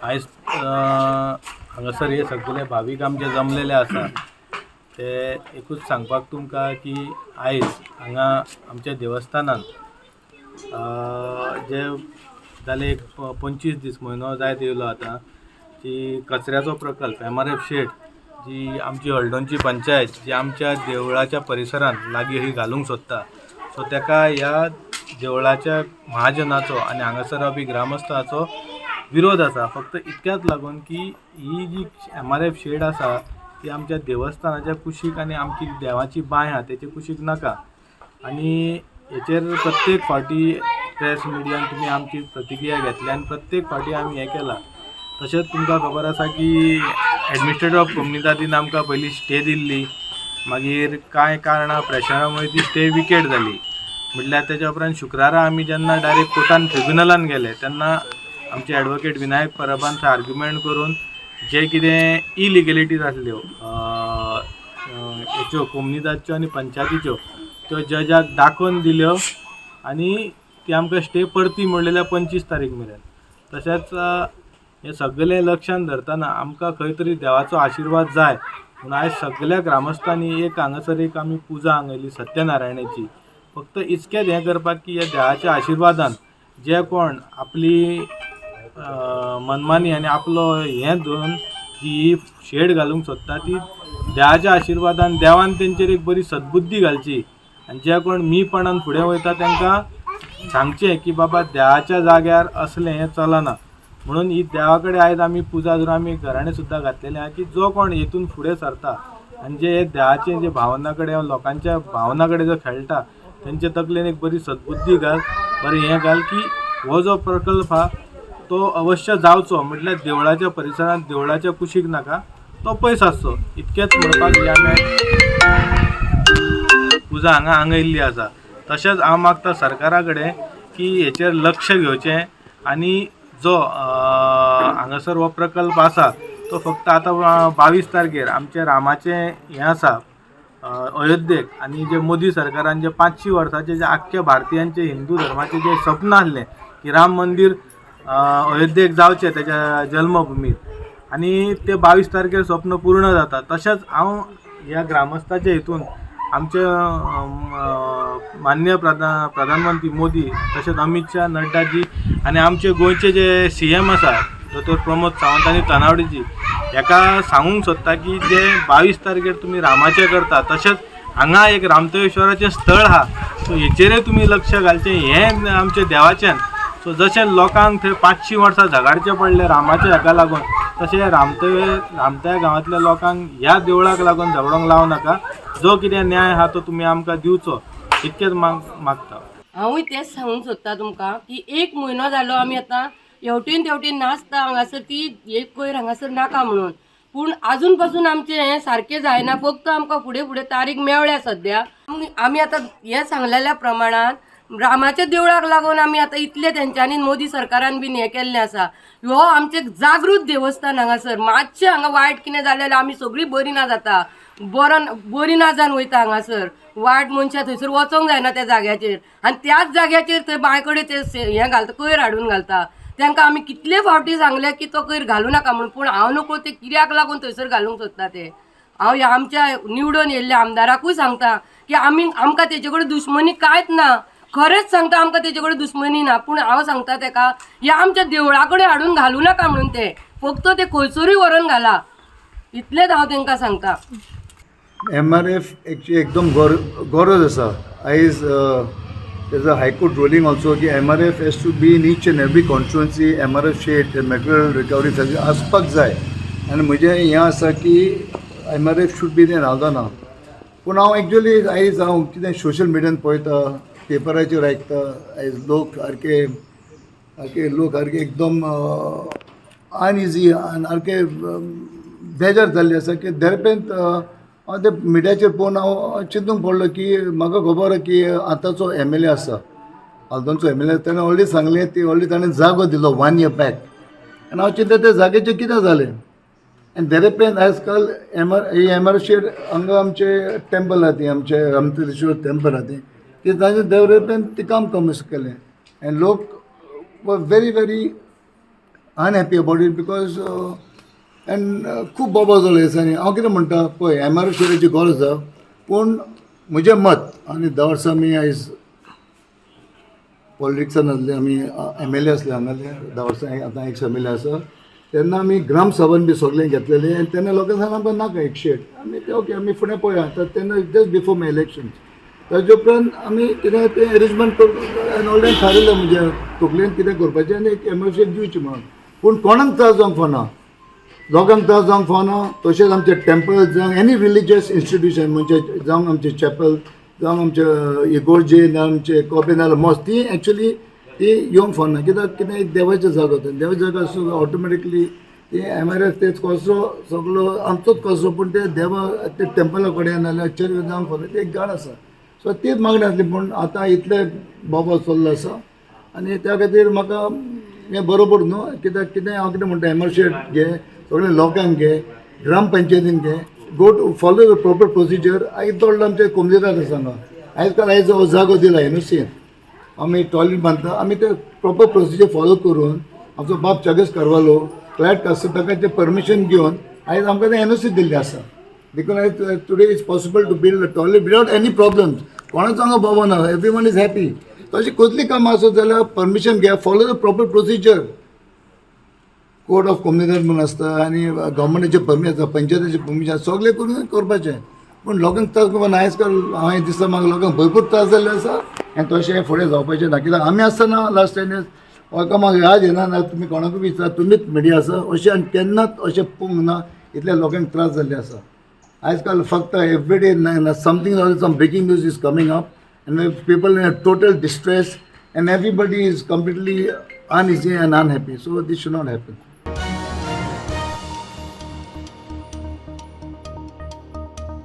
आयज हांगासर हे सगळे भावीक आमचे जमलेले आसा ते एकूच सांगपाक तुमकां की आयज हांगा आमच्या देवस्थानान जे जाले एक 25 दीस, म्हयनो जायत येयलो आतां की कचऱ्याचो प्रकल्प एमआरएफ शेड जी आमची हळदोणची पंचायत जी आमच्या देवळाच्या परिसरांत लागीं ही घालूंक सोदता, सो ताका ह्या देवळाच्या महाजनाचो आनी हांगासर रावपी ग्रामस्थाचो विरोध आसा. फक्त इतक्याच लागून की ही जी एमआरएफ शेड आसा ती आमच्या देवस्थानाच्या कुशीक आनी आमची देवाची बांय आहा तेचे कुशीक नाका. आनी हेचेर प्रत्येक फावटी प्रेस मिडियान तुमी आमची प्रतिक्रिया घेतली आनी प्रत्येक फावटी आमी हें केलां. तशेंच तुमकां खबर आसा की एडमिनिस्ट्रेटर ऑफ कोमुनिदादीन आमकां पयलीं स्टे दिल्ली, मागीर कांय कारणां प्रेशरा मुळे ती स्टे विकेट जाली. म्हटल्यार तेच्या उपरांत शुक्रारा आमी जेन्ना डायरेक्ट कोर्टान ट्रिब्युनलान गेले तेन्ना आमचे एडवोकेट विनायक परबान थंय आर्ग्युमेंट करून जे कितें इलिगेलिटीज आसल्यो हेच्यो कोमुनिदादच्यो आनी पंचायतीच्यो त्यो जजाक दाखोवन दिल्यो आनी ती आमकां स्टे परती मोडलेल्या 25 तारीख मेरेन. तशेंच हें सगळें लक्षान धरतना आमकां खंय तरी देवाचो आशिर्वाद जाय म्हूण आयज सगल्या ग्रामस्थांनी एक हांगासर एक आमी पुजा आंगयली सत्यनारायणाची, फक्त इतकेंच हें करपाक की ह्या देवाच्या आशिर्वादान जे कोण आपली मनमानी आनी आपलो हें धरून जी ही शेड घालूंक सोदता ती देवाच्या आशिर्वादान देवान तेंचेर एक बरी सद्बुद्धी घालची आनी जे कोण मीपणान फुडें वयता तांकां सांगचें की बाबा देवाच्या जाग्यार असलें हें चलना. म्हणून ही देवा कडेन आयज आमी पुजा धरून आमी घराणें सुद्दां घातलेलें आहा की जो कोण हेतून फुडें सरता आनी जे देवाचे जे भावना कडेन लोकांच्या भावना कडेन जो खेळटा तेंचे तकलेन एक बरी सद्बुद्धी घाल, बरें हें घाल की हो जो प्रकल्प आहा तो अवश्य जावचो. म्हटल्यार देवळाच्या परिसरांत देवळाच्या कुशीक नाका, तो पयस आसचो, इतकेंच म्हणपाक ही आमी पुजा हांगा आंगयल्ली आसा. तशेंच हांव मागता सरकारा कडेन की हेचेर लक्ष घेवचें आनी जो हांगासर हो प्रकल्प आसा तो फक्त आतां 22 तारखेर आमच्या रामाचें हें आसा अयोध्येक आनी जे मोदी सरकारान जे 500 वर्सांचे जे आख्खे भारतीयांचे हिंदू धर्माचें जें सपन आसलें की राम मंदीर अयोध्येक जावचें तेच्या जल्मभुमीर आनी ते 22 तारखेर स्वप्न पूर्ण जाता. तशेंच हांव ह्या ग्रामस्थाच्या हितून आमचे मान्य प्रधानमंत्री मोदी तशेंच अमीत शाह, नड्डाजी आनी आमचे गोंयचे जे सीएम आसा दोतोर प्रमोद सावंत आनी तानावडीजी हेका सांगूंक सोदता की जे 22 तारखेर तुमी रामाचें करता तशेंच हांगा एक रामतेश्वराचें स्थळ आहा, सो हेचेरय तुमी लक्ष घालचें, हें आमचें देवाचें. सो जशें लोकांक थंय 500 वर्सां झगाडचें पडलें रामाच्या हेका लागून, तशें रामतया गांवांतल्या लोकांक ह्या देवळाक लागून झगडोंक लावं नाका. जो कितें न्याय आहा तो तुमी आमकां दिवचो, इतकेंच मागता. हांवूय तेंच सांगूंक सोदता तुमकां की एक म्हयनो जालो आमी आतां हेवटेन तेवटेन नाचता हांगासर ती एक कोयर हांगासर नाका म्हणून, पूण आजून पासून आमचें हें सारकें जायना. फक्त आमकां फुडें फुडें तारीख मेळ्ळ्या सद्या. आमी आतां हें सांगलेल्या प्रमाणान रामाच्या देवळाक लागून आमी आतां इतलें तेंच्यांनी मोदी सरकारान बीन हें केल्लें आसा. हो आमचें जागृत देवस्थान हांगासर मातशें हांगा वायट कितें जालें जाल्यार आमी सगळीं बरीं ना जाता, बरीं ना जावन वयता. हांगासर वायट मनशां थंयसर वचोंक जायना त्या जाग्याचेर आनी त्याच जाग्याचेर थंय बांय कडेन ते हें घालता, कोयर हाडून घालता. तांकां आमी कितले फावटी सांगलें की तो कोयर घालूं नाका म्हणून, पूण हांव नको ते कित्याक लागून थंयसर घालूंक सोदता ते. हांव ह्या आमच्या निवडून येयल्ल्या आमदाराकूय सांगता की आमकां तेजे कडेन दुश्मनी कांयच ना, खरेंच सांगता आमकां तेजे कडेन दुश्मनी ना, पूण हांव सांगता तेका ह्या आमच्या देवळा कडेन हाडून घालूं नाका म्हणून, ते फक्त ते खंयसरूय व्हरून घाला, इतलेंच हांव तेंकां सांगता. एमआरएफ एक्चुअली एकदम गरज आसा. आयज there's a high court ruling also की MRF has to be in each and every constituency. MRF shed, material recovery facility आसपाक जाय. आनी म्हजें हें आसा की MRF should be in Aldona. पूण हांव एक्चुअली आयज हांव कितें सोशल मिडियान पळयता, पेपराचेर आयकता, आयज लोक सारके सारके लोक सारके एकदम अनइजी आनी सारके बेजार जाल्ले आसा की देरपेंत हांव ते मिडियाचेर पळोवन हांव चिंतूंक पडलो की म्हाका खबर आहा की आतांचो एमएलए आसा, आल्दोनचो एमएलए, ताणें ऑलरेडी सांगलें, ती ऑलरेडी ताणें जागो दिलो 1 इयर बॅक. आनी हांव चिंतता त्या जाग्याचेर कितें जालें. आनी देरेपेन आयज काल एमआर शेड हांगा आमचे टेम्पल आहा ती आमचे रामतेश्वर टेम्पल आहा ती ती तांचे देवरेपेन ती काम कमी केलें आनी लोक वर very very unhappy about it because and खूब बोबो जालो ह्या दिसांनी. हांव कितें म्हणटा पळय, एम आर एफ शेडाची गरज आसा, पूण म्हजें मत आनी 10 वर्सां आमी आयज पॉलिटिक्सान आसले, आमी एम एल ए आसले हांगासरले 10 वर्सां, आतां एक्स एम एल ए आसा. तेन्ना आमी ग्रामसभान बी सगळें घेतलेलें आनी तेन्ना लोकांक सांगलें आमकां नाका एक शेड. आमी ते ओके, आमी फुडें पळया. तर तेन्ना जस्ट बिफोर माय इलेक्शन, ताजे उपरांत आमी कितें तें एरेंजमेंट करून ऑलरेडी थारयलें, म्हणजे तकलेन कितें करपाचें आनी एक एम एल शेड दिवची म्हणून. पूण कोणाक त्रास जावंक फावना, लोकांक त्रास जावंक फावना. तशेंच आमचे टेम्पल जावं एनी रिलिजियस इन्स्टिट्यूशन, म्हणजे जावं आमचें चॅपल, जावं आमचें इगोर्जे, ना आमचे कोपे, नाल्यार मॉस्क, ती एक्चुली ती येवंक फावना. कित्याक कितें एक देवाचो जागो तो, देवाचो जागो आसूं ऑटोमॅटिकली ती एम आर एफ तेच कसो सगलो आमचोच कसो, पूण ते देवा ते टेम्पला कडेन नाल्यार चर्च जावंक फावना, ती एक गाड आसा. सो तीच मागणी आसली, पूण आतां इतले बोबो चल्लो आसा आनी त्या खातीर म्हाका हें बरोबर न्हू. कित्याक कितें हांव कितें म्हणटा, एम आर शेड घे, सगळे लोकांक घे, ग्रामपंचायतीन घे, go to follow the proper procedure. आयज थोडो आमचे कोमलेदार आसा हांगा, आयज काल आयज हो जागो दिला एनओसीन, आमी टॉयलेट बांदता, आमी ते प्रॉपर प्रोसिजर फॉलो करून आमचो बाब चागस करवालो, क्लायड कास्तो, ताका परमिशन घेवन आयज आमकां ते एनओसी दिल्ली आसा. देखून आयज today is possible to build a toilet without any problems. कोणाचो हांगा बोबो ना, everyone is happy. तशी कसली कामां आसत जाल्यार परमिशन घे, follow the proper procedure. Code of Comunidade म्हणून आसता आनी गव्हर्मेंटाचें परमिशन आसता, पंचायतीचें परमिशन, सगळें करून करपाचें. पूण लोकांक त्रास करपा ना. आयज काल हांवें दिसता म्हाका लोकांक भरपूर त्रास जाल्ले आसा आनी तशें फुडें जावपाचें ना. कित्याक आमी आसतना लास्ट 10 इयर्स म्हाका म्हाका याद येना ना, तुमी कोणाकूय विचार, तुमीच मिडिया आसा, अशें आनी केन्नाच अशें पळोवंक ना इतल्या लोकांक त्रास जाल्ले आसा. आजकाल फक्त everyday something or some breaking news is coming up and people in a total distress and everybody is completely uneasy and unhappy, so this should not happen.